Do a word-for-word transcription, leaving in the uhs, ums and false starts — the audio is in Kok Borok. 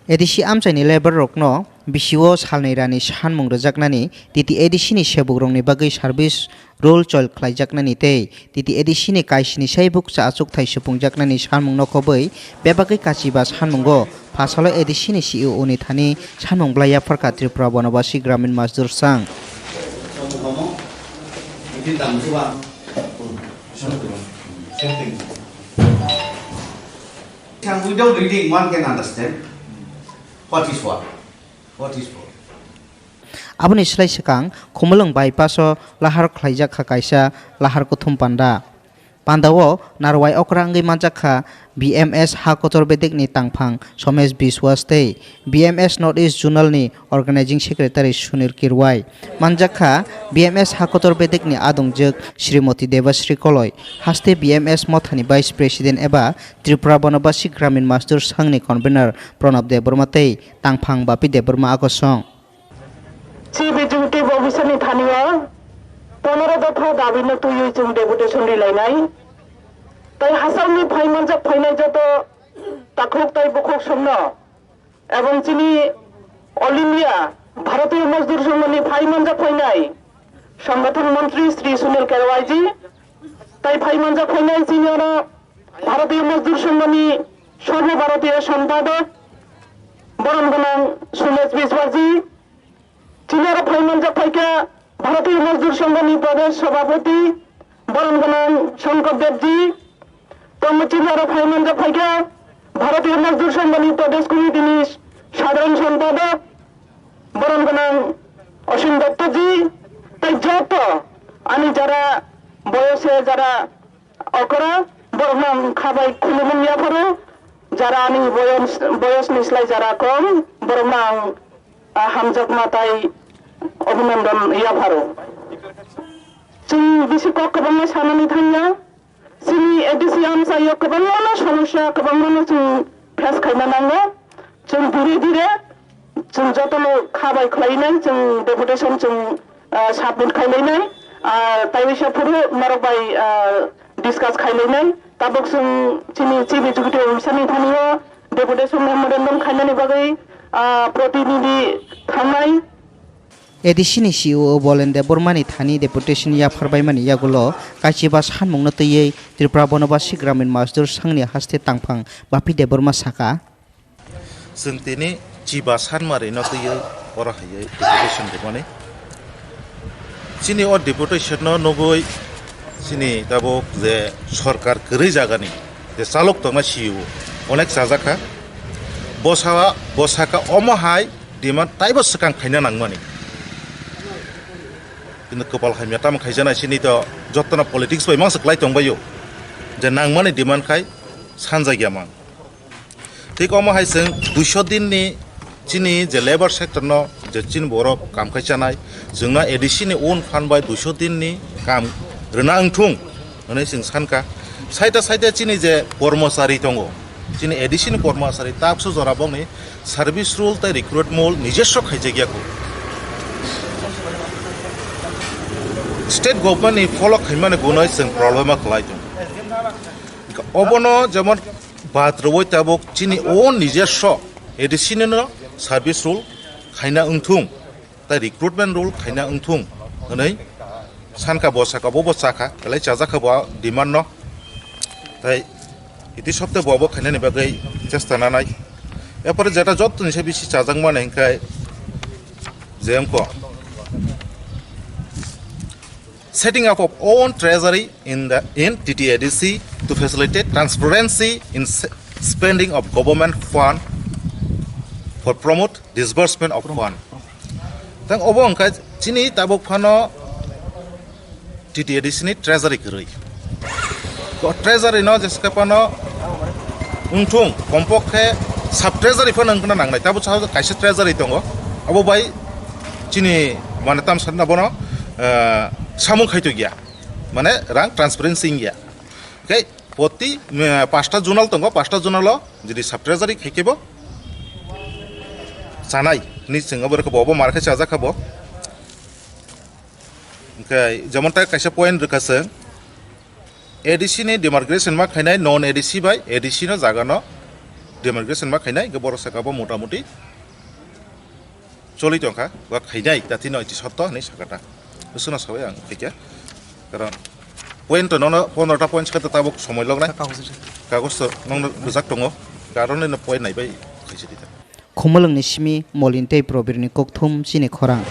A D C amchaini labour rokno bisio salnwi rani sanmung rwjaknani, T T A D C ni sebukrokni bagwi service rule chol khlaijaknani tei T T A D C ni kaisini sai bukcha achukthai supungjaknani sanmung nokhobwi bebagwi kachiba sanmungo phasalo A D C ni C E O ni thani sanmung bwlai yapharkha Tripura Banabasi Gramin Mazdur Sangh. And without reading, one can understand what is what, what is what. Aboni slai swkang Khumulwng bypass o lahar khlaijak kha kaisa lahar kuthum panda. Pandao narwai okra wngwi manjak kha B M S ha kotor bedekni tangphang Somesh Biswas tei B M S North East Zonal ni Organizing Secretary Sunil Kirwai. Manjak kha B M S ha kotor bedekni adongjwk Srimoti Debasri Koloi, haste B M S mothani Vice President eba Tripura Banabasi Gramin Mazdur Sangh ni Convener Pranab Debbarma tei tangphang Bapi Debbarma agosong. Chief Executive Officer ni thani o pondro dopha dabi no twiwi chwng deputation rilainai. Tai hachal ni phai manjak phainai joto takhuk tai bukhuk songno ebong chini All India Bharatiya Mazdur Sangh ni phai manjak phainai Sangathan Mantri Shri Sunil Kirwai ji, tai phai manjak phainai chini oro Bharatiya Mazdur Sangh ni Sarbo Bharatiya Sampadok borom gwnang Sumesh Biswas ji, chini oro phai manjak phaikha Bharatiya Mazdur Sangh ni Pradesh Sabhapati borom gwnang Shankar Dev ji, tongmo chini oro phai manjak phaikha Bharatiya Mazdur Sangh ni Pradesh Committee ni Sadharan Sampadok borom gwnang Asim Dotto ji, tai joto ani jara boyose jara okra borokno ang kha bai khulumung yapharo, jara ani boyos, boyosni slai jara kom, borokno ang, ah, hamjakma tai obhinondon yapharo. Chwng bisi kok kwbangma sanani thangya, chini A D C amchaio kwbangmano somosya, kwbangmano chwng face khaina nango. Chwng dhire dhire chwng jotono kha bai khlainai, chwng deputation chwng, ah, submit khailainai, ah, taiwisa phuru norok bai, ah, discuss khailainai. Tabuk chwng chini Chief Executive Officer ni thani o deputation memorandum khainani bagwi, ah, protinidhi thangnai. A D C ni C E O Bolen Debbarma ni thani deputation yaphar baimani yagulo kachiba sanmungno twiwi Tripura Banabasi Gramin Mazdur Sangh ni haste tangphang Bapi Debbarma saka. Chwng tini chiba sanmari no twiwi oro haiwi deputation rimani. Chini o deputation no nugwi chini tabuk je sorkar kwrwi jagani je chalok tongma C E O onek chajakha. Bosa, bosaka omo hai demand taibo swkang khaina nangmani. Kintu kwpal hamya tamo khaijanai chini to jotono politics bai mangsa kwlai tongbaio. Je nangmani demand khai sanjakya mang. Thik omo hai chwng duiso din ni chini je labour sector no je chini borok kam khai chanai, chwngno A D C ni own fund bai duiso din ni kam rwna wngthung hwnwi chwng sankha. Saita saita chini je kormochari tongo, chini A D C ni kormochari tabukso jora bokni service rule tei recruitment rule nijeswo khaijakya kho. State government ni follow khaimani gunoi chwng problem o kwlai tongo. Obono jemon bad rwui tabuk chini own nijeswo A D C ni no service rule khaina wngthung, tei recruitment rule khaina wngthung hwnwi sankha, bo saka, bo bo chakha, belai chajakha bo demand no, tei iti sopte bo bo khainani bagwi chesta nanai. Erpore jeta jottoni se bisi chajakmani hwnkhe je wngkha setting up of own treasury in the, in T T A D C to facilitate transparency in s-, spending of government fund for promote disbursement of fund. Tang obo wngkha chini tabuk phano T T A D C ni treasury kwrwi. Ko treasury no jeske phano wngthung, kompokhe sub treasury phano wngkha nangnai. Tabuk sao kaisa treasury tongo, abo bai chini mane tamsana bono, eh, samung khaitokya, mane rang transparency wngya. Tei poti, eh, pasta zonal tongo, pasta zonal o jodi sub treasury khaikhe bo chanai hwnwi chwng obo rwkha bo, obo mar khe chajakha bo. Hwnkhe jemon tai kaisa point rwkha chwng, A D C ni demarcation ma khainai non A D C bai A D C no jaga no Demarcation ma khainai, hwnkhe borok saka bo mota moti choli tongkha, ba khainai, tati no iti sotto hinwi sakha ta. Bwswkno sawi ang khaikha. Karon point to nono pondro ta point sakha ta tabuk somoi lognai. Kagoj to nongno rijak tongo. Karon no point naibai khaisi di ta. Khumulwngni simi Molin tei Probirni kokthum chini khorang.